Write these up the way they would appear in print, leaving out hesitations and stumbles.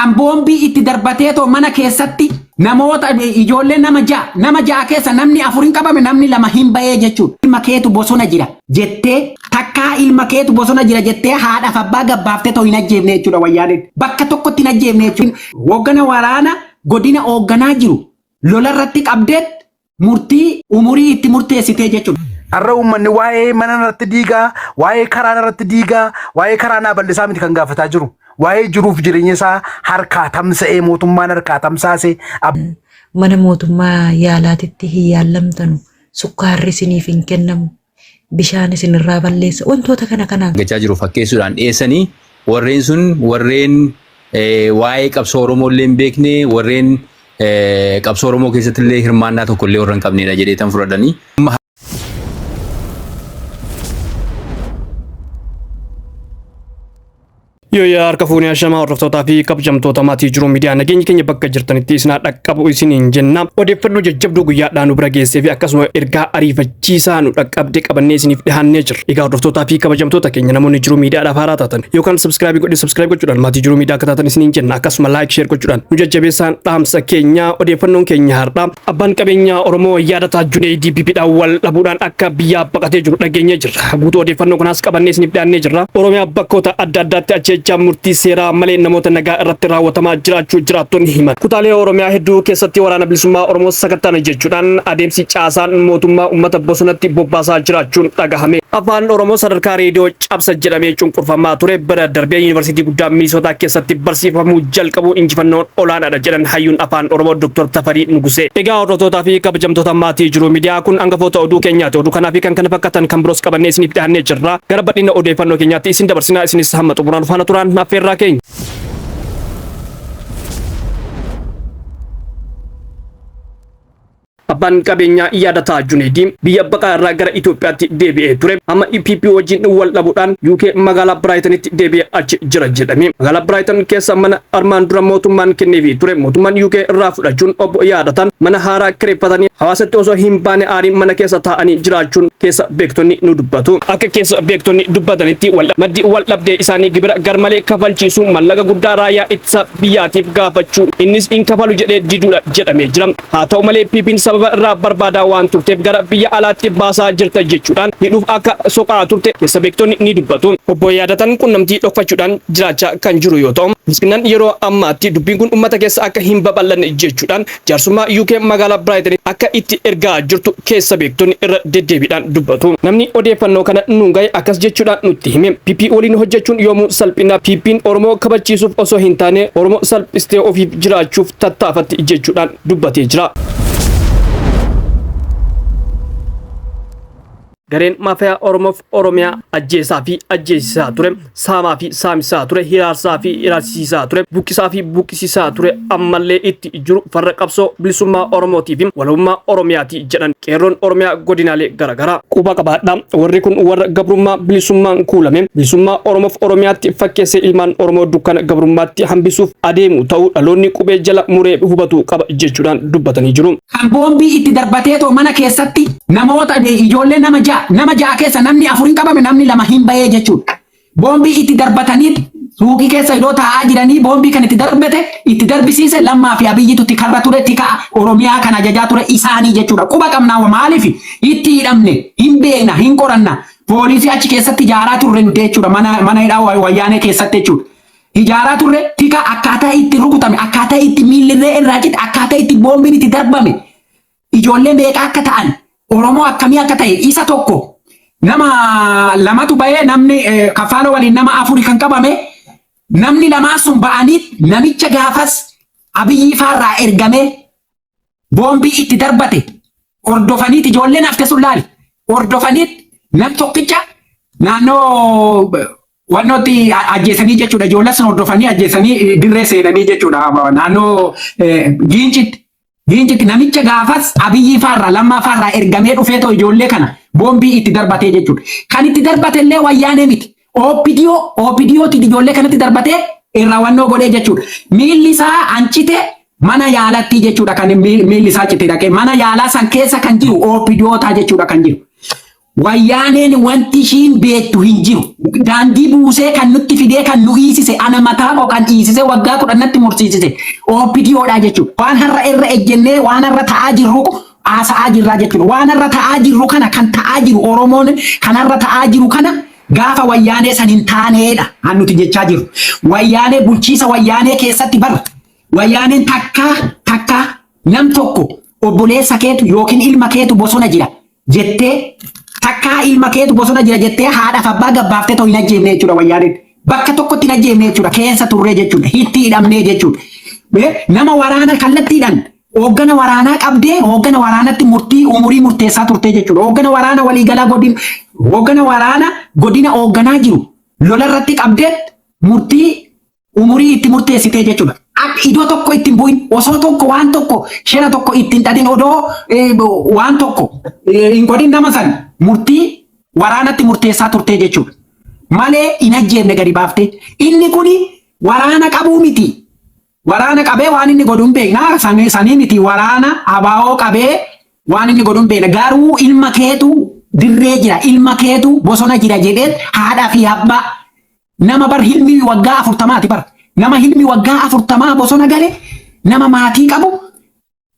Kan boombii itti darbateetoo mana keessatti namoota ijoollee nama 6, nama 6 keessa namni 4 hin qabame, namni 2 hin ba'ee jechuudha. Ilma keetu bosona jira jettee, takkaa ilma keetu bosona jira jettee haadhaaf abbaa gabbaaftee too hin ajjeefne jechuudha wayyaaneen. Bakka tokkotti hin ajjeefne jechuudha. Hooggana waraana godina hoogganaa jiru lola irratti qabdeet murtii umurii itti murteessitee jechuudha. Har'a uummanni waa'ee mana irratti diigaa, waa'ee karaa irratti diigaa, waa'ee karaa naa bal'isaa miti kan gaafataa jiru. Waa'ee jiruuf jireenya isaa harkaa tamsa'ee, mootummaan harkaa tamsaasee. Mana mootummaa yaalaatitti hin yaallamtanu, sukkaarri isiniif hin kennamu, bishaan isinirraa balleessa, wantoota kana kanaan. Gachaa jiru fakkeessuudhaan dhiyeessanii, warreen sun warreen waa'ee qabsoo Oromoo illee hin beekne, warreen qabsoo Oromoo keessatti illee hirmaannaa tokko illee warra hin qabnedha jedhee tan fudhadhanii. Yooyyaa, harka fuunee, ashamaa hordoftootaa fi kabajamtoota maatii Jiruu Miidiyaa, nageenyi keenya bakka jirtanitti isin haa dhaqqabu isiniin jenna. Odeeffannoo jajjabduu guyyaadhaan nu bira geessee fi akkasuma ergaa ariifachiisaa nu dhaqqabde qabannee isiniif dhiyaannee jirra. Egaa hordoftootaa fi kabajamtoota keenya, namoonni Jiruu Miidiyaadhaaf haaraa taatan yookaan subscribe godhe, subscribe gochuudhaan maatii Jiruu Miidiyaa akka taatan isiniin jenna. Akkasuma like, share gochuudhaan nu jajjabeessaan dhaamsa keenya. Odeeffannoon keenya har'aa, abbaan qabeenyaa Oromoo Yaadataa Juneeydii PPdhaan wal dhabuudhaan akka biyyaa baqatee jiru dhageenyee jirra. Guutuu odeeffannoo kanaas qabannee isiniif dhiyaannee jirra. Oromiyaa bakkoota adda addaatti ajjeechaa murtii seeraa malee namoota nagaa irratti raawwatamaa jiraachuu jiraattonni himan. Kutaalee Oromiyaa hedduu keessatti Waraana Bilisummaa Oromoo sakatta'an jechuudhaan adeemsi caasaan mootummaa uummata bosonatti bobbaasaa jiraachuun dhagahame. Afaan Oromoo sadarkaa reediyoo cabsa jedhamee cunqurfamaa ture bara darbee Yuunivarsiitii guddaa Minisootaa keessatti barsiifamuu jalqabuu injifannoon olaanaadha jedhan hayyuun afaan Oromoo Dr. Tafarii Nugusee. Egaa hordoftootaa fi kabajamtoota maatii Jiruu Miidiyaa, kun hangafoota oduu keenyaati. Oduu kanaa fi kan kana fakkaatan kan biroos qabannee isiniif dhiyaannee jirra. Gara bal'ina odeeffannoo keenyaatti isin dabarsinaa, isinis hamma xumuraan faana turaan affeerraa keenya. Abbaan qabeenyaa Yaadataa Juneedii biyya baqaa irraa gara Itoophiyaatti deebi'ee ture. Amma PP wajjin wal dhabuudhaan UK magaalaa Biraayitanitti deebi'ee achi jira jedhame. Magaalaa Biraayitan keessa mana armaan dura mootummaan kenneefii ture mootummaan UK irraa fudhachuun, obbo Yaadataan mana haaraa kireeffatanii hawaasatti osoo hin baane aariin mana keessa taa'anii jiraachuun keessa beektonni nu dubbatu. Akka keessa beektonni dubbatanitti, maddi wal dhabdee isaanii gibira garmalee kafalchiisuu, mallaqa guddaa raayyaa ittisa biyyaatiif gaafachuu, innis hin kafalu jedhee diduudha jedhamee jira. Haa ta'u malee, PP'n sababa irraa barbaadaa waan turteef gara biyya alaatti baasaa jirta jechuudhaan hidhuuf akka soqaa turte keessa beektonni ni dubbatu. Obbo Yaadatan qunnamtii dhokfachuudhaan jiraachaa kan jiru yoo ta'u, Bilxiginnaan yeroo ammaatti dubbiin kun uummata keessa akka hin babal'anne jechuudhaan jaarsummaa UK magaalaa Biraayitanii akka itti ergaa jirtu keessa beektonni irra deddeebiidhaan dubbatu. Namni odeeffannoo kana nuun gahe akkas jechuudhaan nutti hime. PP waliin hojjechuun yoomuu salphina. PP'n Oromoo kabachiisuuf osoo hin taane Oromoo salphistee ofiif jiraachuuf tattaafatti jechuudhaan dubbatee jira. Gareen maafiyaa Oromoof Oromiyaa ajjeesaa fi ajjeesisaa ture, saamaa fi saamsisaa ture, hiraarsaa fi hiraarsisaa ture, buqqisaa fi buqqisisaa ture, ammallee itti jiru farra qabsoo bilisummaa Oromootii fi walabummaa Oromiyaati jedhan qeerroon Oromiyaa godinaalee garaagaraa. Quba qabaadha. Warri kun warra gabrummaa bilisummaan kuulame, bilisummaa Oromoof Oromiyaatti fakkeessee ilmaan Oromoo dukkana gabrummaatti hambisuuf adeemu ta'uu dhaloonni qubee jala muree hubatu qaba jechuudhaan dubbatanii jiru. Kan boombii itti darbateetoo mana keessatti namoota ijoollee nama 6, nama 6 keessa namni 4 hin qabame, namni 2 hin ba'ee jechuudha. Boombii itti darbatanii suuqii keessa iddoo taa'aa jiranii boombii kan itti darbate, itti darbisiise Lammaa fi Abiyyitu tikarra ture, tika Oromiyaa kan ajajaa ture isaanii jechuudha. Quba qabnaa, maaliif itti hidhamne hin beekna, hin qoranna. Poolisii achi keessatti ijaaraa turre nuti jechuudha, mana hidhaa wayyaanee keessatti jechuudha. Ijaaraa turre tika, akkaataa itti rukutame, akkaataa itti miillirree irraa cite, akkaataa itti boombiin itti darbame, ijoollee meeqa akka ta'an, Oromoo akkamii akka ta'e. Isa tokko nama lamatu bahee, namni kaffaaloo waliin nama afuri kan qabame, namni lamaan sun ba'anii namicha gaafas Abiyyi faarraa ergamee boombii itti darbate hordofaniit, ijoolleen hafte sun laali, hordofaniit nam tokkicha naannoo wannootti ajjeesanii jechuudha. Ijoollee sun hordofanii ajjeesanii dirree seenanii jechuudha, naannoo Giincitti. Giincitti namicha gaafas Abiyyi faarraa, Lammaa faarraa ergamee dhufee too ijoollee kana boombii itti darbatee jechuudha. Kan itti darbate illee wayyaanee miti. OPDO, OPDOti ijoollee kanatti darbatee irraa wannoo godhee jechuudha. Miilli isaa ancite mana yaalatti jechuudha, kan miilli isaa cite dhaqee mana yaalaa san keessa kan jiru OPDOtaa jechuudha kan jiru. Wayyaaneen wanti ishiin beektu hin jiru. Daandii buusee kan nutti fidee kan nu hiisise, ana mataa koo kan hiisise, waggaa 10tti mursiisise OPDOdha jechuudha. Waan har'a irra ejjennee waan har'a ta'aa jirru haasa'aa jirraa jechuudha. Waan har'a ta'aa jirru kana, kan ta'aa jiru, Oromoon kan har'a ta'aa jiru kana gaafa Wayyaanee san hin taaneedha kan nuti jechaa jirru. Wayyaanee, bulchiisa Wayyaanee keessatti bara Wayyaaneen takkaa takkaa nam tokko obboleessa keetu yookiin ilma keetu bosona jira jettee, takkaa ilma keetu bosona jira jettee haadhaaf abbaa gabbaaftee ta'u hin ajjeefne jechuudha Wayyaaneen. Bakka tokkotti hin ajjeefne jechuudha. Keessa turree jechuudha. Hitti hidhamnee jechuudha. Nama waraana kallattiidhaan hooggana waraanaa qabdee hooggana waraanatti murtii umurii murteessaa turtee jechuudha. Hooggana waraana waliigalaa godina, hooggana waraana godina hoogganaa jiru lola irratti qabdee murtii umurii itti murteessitee jechuudha. Akka iddoo tokko ittiin bu'in, osoo tokko waan tokko shira tokko ittiin dhadhin, odoo waan tokko hin godhin, nama san murtii waraanatti murteessaa turtee jechuudha. Malee hin ajjeefne gadi baaftee. Inni kuni waraana qabuu miti. Waraana qabee waan inni godhu hin beekna. Sanii miti, waraana abaa'oo qabee waan inni godhu hin beekna. Garuu ilma keetu dirree jira, ilma keetu bosona jira jedhee haadhaa fi abbaa nama bar hilmi waggaa 40ti bar. Nama hilmi waggaa 40 bosona gale, nama maatii qabu,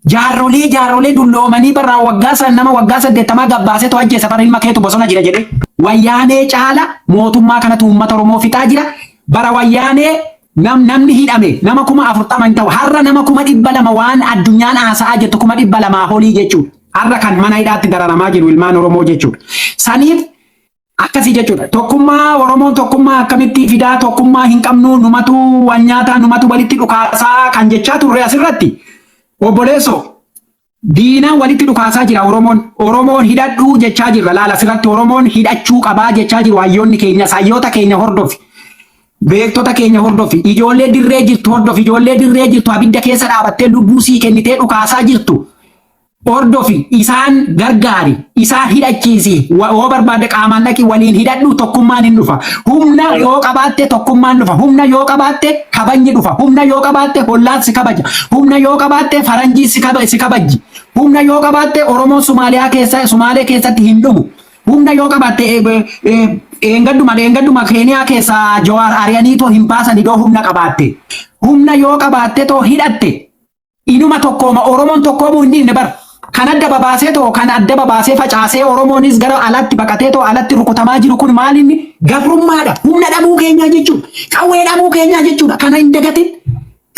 jaarrolee dulloomanii barraa waggaa san nama waggaa 80 gabbaasee to ajjeesa bara ilma keetu bosona jira jedhee. Wayyaanee caala mootummaa kanatu uummata Oromoo fixaa jira. Bara Wayyaanee namni hidhame nama 40,000 hin ta'u. Har'a nama 200,000, waan addunyaan haasa'aa jirtu 200,000 olii jechuudha. Har'a kan mana hidhaatti dararamaa jiru ilmaan Oromoo jechuudha. Saniif akkasii jechuudha. Tokkummaa, Oromoon tokkummaa akkamitti fidaa, tokkummaa hin qabnu, numatu waan nyaataa, numatu walitti dhukaasaa kan jechaa turre asirratti. Obboleessoo, diinaan walitti dhukaasaa jira Oromoon. Oromoon hidhadhuu jechaa jirra. Laala, asirratti Oromoon hidhachuu qabaa jechaa jiru hayyoonni keenya, hayyoota keenya hordofi. Beektota keenya hordofi. Ijoollee dirree jirtu hordofi. Ijoollee dirree jirtu abidda keessa dhaabattee lubbuu sii kennitee dhukaasaa jirtu hordofi, isaan gargaari, isaan hidhachiisi. Yoo barbaade qaamaan dhaqi, waliin hidhadhu, tokkummaan hin dhufa. Humna yoo qabaatte tokkummaan dhufa. Humna yoo qabaatte kabajni dhufa. Humna yoo qabaatte hollaan si kabaja. Humna yoo qabaatte faranjii si kabajji. Humna yoo qabaatte Oromoon Somaaliyaa keessa, Sumaalee keessatti hin dhumu. Humna yoo qabaatte eengadduma Keeniyaa keessa Jawaar ari'anii too hin baasan iddoo humna qabaatte. Humna yoo qabaatte too hidhatte inuma tokkooma. Oromoon tokkoomuu hin dhiifne bara. Kan adda babaasee too, kan adda babaasee facaasee, Oromoonis gara alatti baqatee too alatti rukutamaa jiru kun maal inni? Gabrummaadha. Humna dhabuu keenyaa jechuudha. Qawwee dhabuu keenyaa jechuudha. Kana hin dagatin.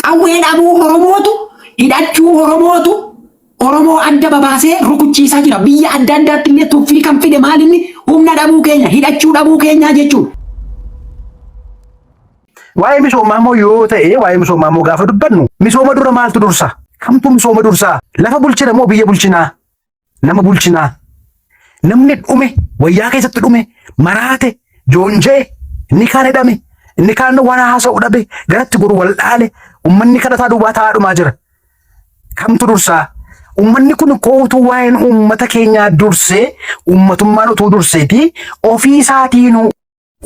Qawwee dhabuu Oromootu, hidhachuu Oromootu Oromoo adda babaasee rukuchiisaa jira. Biyya adda addaatti illee tuffii kan fide maal inni? Humna dhabuu keenya, hidhachuu dhabuu keenyaa jechuudha. Waa'ee misoomaa immoo yoo ta'e, waa'ee misoomaa immoo gaafa dubbannu, misooma dura maaltu dursa? Kamtu misooma dursaa? Lafa bulchina moo biyya bulchinaa? Nama bulchinaa? Namni dhume, wayyaa keessatti dhume, maraate, joonja'e, inni kaan hidhame, inni kaan waan haasa'u dhabe, garatti goru wal dhaale, uummanni kadhataa duwwaa taa'aa dhumaa jira. Kamtu dursaa? Uummanni kun kootu waa'een uummata keenyaa dursee, uummatummaan utuu durseeti ofii isaatiinuu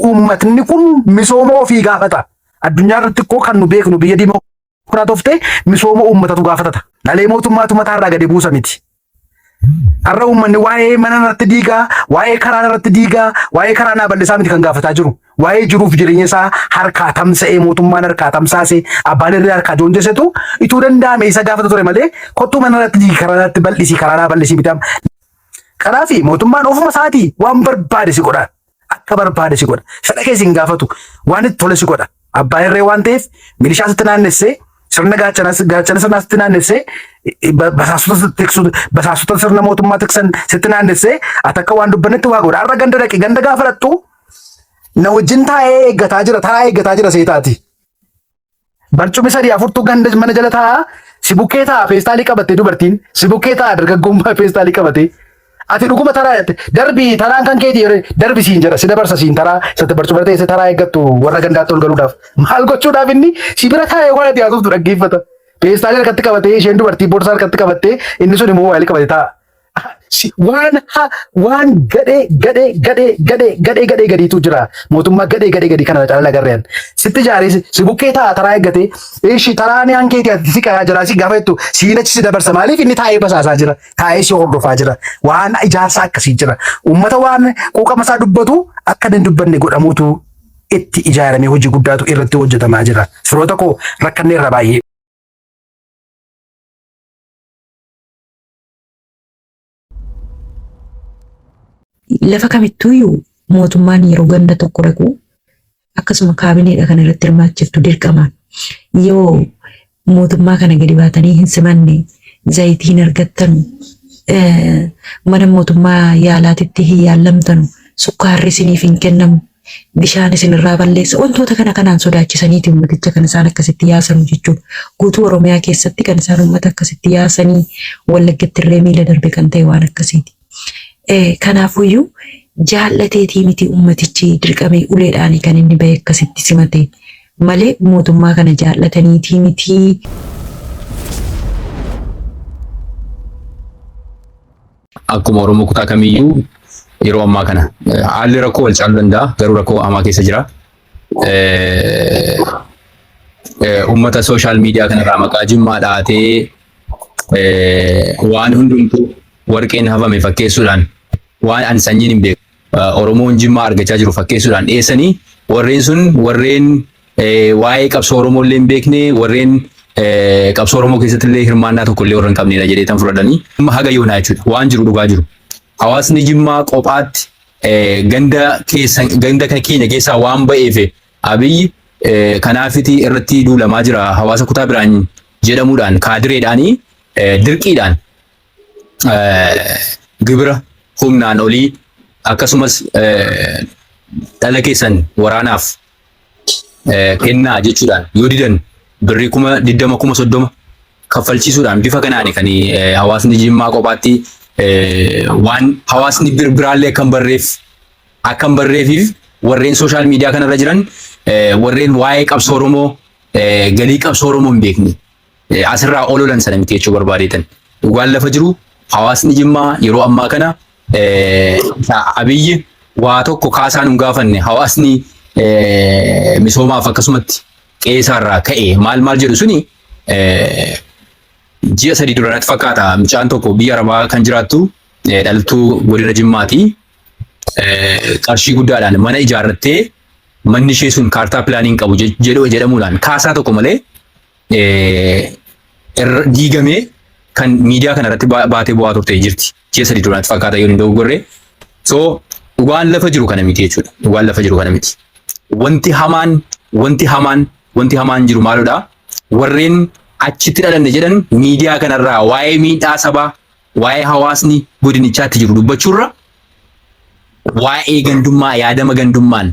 uummatni kun misooma ofii gaafata. Addunyaa irratti koo kan nu beeknu biyya dimokiraatofte misooma uummatatu gaafatata. Dhalee mootummaatu mataarraa gadi buusa miti. Har'a uummanni waa'ee mana irratti diigaa, waa'ee karaa irratti diigaa, waa'ee karaa naa bal'isaa miti kan gaafataa jiru. Waa'ee jiruuf jireenya isaa harkaa tamsa'ee, mootummaan harkaa tamsaasee, abbaan irree harkaa joonjessetu ituu danda'ame isa gaafata ture malee kottuu mana irratti diigi, karaa irratti bal'isii, karaa naa bal'isii miti. Kanaafi mootummaan ofuma isaatii waan barbaade si godha. Akka barbaade si godha. Fedha kee si hin gaafatu. Waan itti tole si godha. Abbaa irree waan ta'eef milishaa sitti naannessee, sirna gaachana gaachana sirnaa sitti naannessee, basaasota tiksu, basaasota sirna mootummaa tiksan sitti naannessee, ati akka waan dubbannetti waa godha. Har'a ganda dhaqi, ganda gaafa dhaqxu na wajjin taa'ee eeggataa jira, taa'ee eeggataa jira seetaati. Barcumi sadii afurtu ganda mana jala taa'a. Si bukkee taa'a feestaalii qabattee dubartiin. Si bukkee taa'a dargaggoon feestaalii qabatee. Ati dhuguma taraa darbii, taraan kan keeti yeroo darbi siin jedha, si dabarsa siin taraa isatti barcuma teessee taraa eeggattu warra gandaatti ol galuudhaaf. Maal gochuudhaaf? Inni si bira taa'ee waan ati haasoftu dhaggeeffata. Feestaalii harkatti qabatee, isheen dubartii boorsaa harkatti qabattee, inni sun immoo moobaayilii qabatee taa'a. Waan waan gadhee gadhee gadhee gadhee gadhee gadhee gadiitu jira. Mootummaa gadhee gadhee gadii kana caalaa agarreen. Sitti ijaaree si bukkee taa'a taraa eeggatee ishi taraa ni hankeeti ati si qayaa jira si gaafa jettu siin achi si dabarsa maaliif inni taa'ee basaasaa jira taa'ee si hordofaa jira waan ijaarsa akkasii jira. Uummata waan quuqama isaa dubbatu akka hin dubbanne godhamuutu itti ijaaramee hojii guddaatu irratti hojjetamaa jira. Firoota koo rakkanneerra baay'ee. Lafa kamittuuyyuu mootummaan yeroo ganda tokko dhaqu akkasuma kaabineedha kan irratti hirmaachiftu dirqamaan. Yoo mootummaa kana gadi baatanii hin simanne zayitii hin argattanu, mana mootummaa yaalaatitti hin yaallamtanu, sukkaarri isiniif hin kennamu, bishaan isinirraa balleessa wantoota kana kanaan sodaachisaniiti ummaticha kan isaan akkasitti yaasanu jechuudha. Guutuu Oromiyaa keessatti kan isaan ummata akkasitti yaasanii Wallaggatti illee miila darbe kan ta'e waan akkasiiti. Kanaafuyyuu jaallateetii miti ummatichi dirqamee uleedhaani kan inni bahe akkasitti simate malee mootummaa kana jaallataniitii miti. Akkuma Oromoo kutaa kamiyyuu yeroo ammaa kana haalli rakkoo wal caaluu danda'a garuu rakkoo hamaa keessa jira. Uummata sooshaal miidiyaa kanarraa maqaa Jimmaa dhahatee waan hundumtuu warqeen hafame fakkeessuudhaan waan ani sanyiin hin beeku Oromoon Jimmaa argachaa jiru fakkeessuudhaan dhiyeessanii warreen sun warreen waa'ee qabsoo Oromoo illee hin beekne warreen qabsoo Oromoo keessatti illee hirmaannaa tokko illee warra hin qabnedha jedhee tan fudhadhanii haga yoonaa jechuudha waan jiru dhugaa jiru. Hawaasni Jimmaa qophaatti ganda keessa ganda keenya keessaa waan ba'eef Abiyyi kanaafiti irratti duulamaa jira hawaasa kutaa biraan jedhamuudhaan kaadireedhaanii dirqiidhaan gibira humnaan olii akkasumas dhala keessan waraanaaf kennaa jechuudhaan yoo didan birrii 20,000 30,000 kaffalchiisuudhaan bifa kanaan kan hawaasni Jimmaa kophaatti waan hawaasni biraallee akka hin barreef akka hin barreefiif warreen sooshaal miidiyaa kanarra jiran warreen waa'ee qabsoo Oromoo galii qabsoo Oromoo hin beekne asirraa ololan sana miti jechuu barbaadeetan. Dhugaan lafa jiru hawaasni Jimmaa yeroo ammaa kana Abiyyi waa tokko kaasaan hin gaafanne hawaasni misoomaaf akkasumatti qe'eesaarraa ka'e maal maal jedhu suni ji'a 3 dura natti fakkaata mucaan tokko biyya Arabaa kan jiraattu dhaltuu godina Jimmaati. Qarshii guddaadhaan mana ijaarrattee manni ishee sun kaartaa pilaanii hin qabu jedhu jedhamuudhaan kaasaa tokko malee irra diigamee kan miidiyaa kana irratti baatee bu'aa turte jirti. Ji'a 3 dura natti fakkaata yoo hin dogoggorre. So dhugaan lafa jiru kana miti jechuudha. Dhugaan lafa jiru kana miti. Wanti hamaan wanti hamaan wanti hamaan jiru maalidha? Warreen achitti dhalanne jedhan miidiyaa kanarraa waa'ee miidhaa sabaa waa'ee hawaasni godinichaatti jiru dubbachuurra waa'ee gandummaa yaadama gandummaan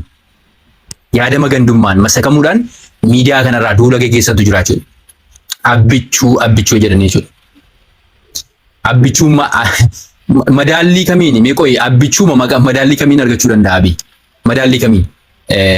yaadama gandummaan masakamuudhaan miidiyaa kanarraa duula geggeessatu jira jechuudha. Abbichuu abbichuu jedhanii jechuudha. Abbichuu madaallii kamiin mee qoyi abbichuu madaallii kamiin argachuu danda'a Abiy? Madaallii kamiin?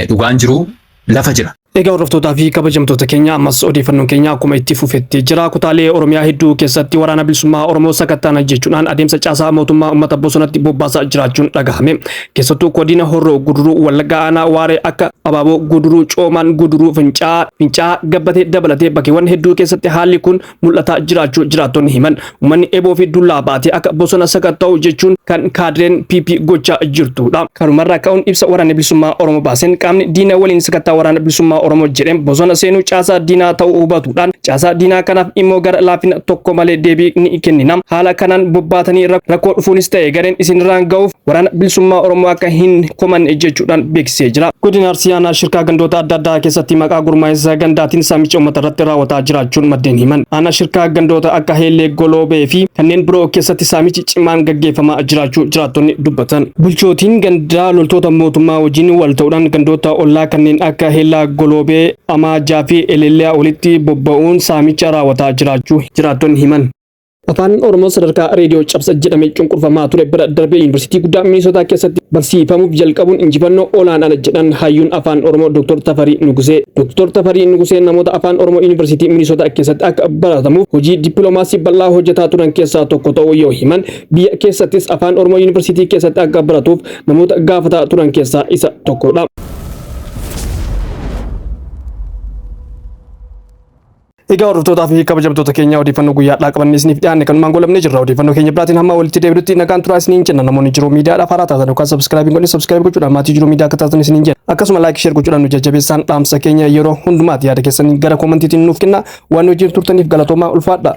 Dhugaan jiru lafa jira. Egaa hordoftootaa fi kabajamtoota keenya ammas odeeffannoon keenya akkuma itti fufetti jira. Kutaalee Oromiyaa hedduu keessatti waraana bilisummaa Oromoo sakattaana jechuudhaan adeemsa caasaa mootummaa uummata bosonatti bobbaasaa jiraachuun dhagahame. Keessattuu godina Horroo Guduruu Wallaggaa aanaa Waaree akka Abaaboo Guduruu Coomaan Guduruu Fincaa'aa Fincaa'aa Gabbatee dabalatee bakkeewwan hedduu keessatti haalli kun mul'ataa jiraachuu jiraattonni himan. Uummanni eboo fi dullaa baatee akka bosona sakatta'u jechuun kan kaadreen PP gochaa jirtudha. Kanumarraa ka'uun ibsa waraanni bilisummaa Oromoo baaseen qaamni diina waliin sakattaa waraana bilisummaa Oromoo jedheen bosona seenuu caasaa diinaa ta'uu hubatuudhaan caasaa diinaa kanaaf immoo gara laafina tokko malee deebii ni kennina. Haala kanaan bobbaatanii rakkoo dhufuunis ta'e gareen isinirraan ga'uuf waraana bilisummaa Oromoo akka hin komanne jechuudhaan beeksisee jira. Godina Arsii aanaa Shirkaa gandoota adda addaa keessatti maqaa gurmaa'insa gandaatiin saamicha uummata irratti raawwataa jiraachuun maddeen himan. Aanaa Shirkaa gandoota akka Heellee Goloobee fi kanneen biroo keessatti saamichi cimaan gaggeeffamaa jiraachuu jiraattonni dubbatan. Bulchootiin gandaa loltoota mootummaa wajjin wal ta'uudhaan gandoota ollaa kanneen akka Heellaa Goloobee, Amaajaa fi Elelliyaa walitti bobba'uun saamicha raawwataa jiraachuu jiraattonni himan. Afaan Oromoo sadarkaa reediyoo cabsa jedhamee cunqurfamaa ture bira darbee Yuunivarsiitii guddaa Minisootaa keessatti barsiifamuuf jalqabuun injifannoo olaanaadha jedhan hayyuun Afaan Oromoo Dr. Tafarii Nugusee. Dr. Tafarii Nugusee namoota Afaan Oromoo Yuunivarsiitii Minisootaa keessatti akka baratamuuf hojii dippiloomaasii bal'aa hojjetaa turan keessaa tokko ta'uu yoo himan, biyya keessattis Afaan Oromoo Yuunivarsiitii keessatti akka baratuuf namoota gaafataa turan keessaa isa tokkodha. Egaa hordoftootaa fi kabajamtoota keenya, odeeffannoo guyyaadhaa qabannee isiniif dhiyaanne kanumaan goolabnee jirra. Odeeffannoo keenya biraatiin hamma walitti deebinutti nagaan turaa isiniin jenna. Namoonni Jiruu Miidiyaadhaaf haaraa taatan yookaan subscribe hin godhin, subscribe gochuudhaan maatii Jiruu Miidiyaa akka taatan isiniin jenna. Akkasuma like, share gochuudhaan nu jajjabeessaan dhaamsa keenya yeroo hundumaati. Yaada keessanii gara commentiitiin nuuf kenna. Waan wajjin turtaniif galatoomaa, ulfaadha.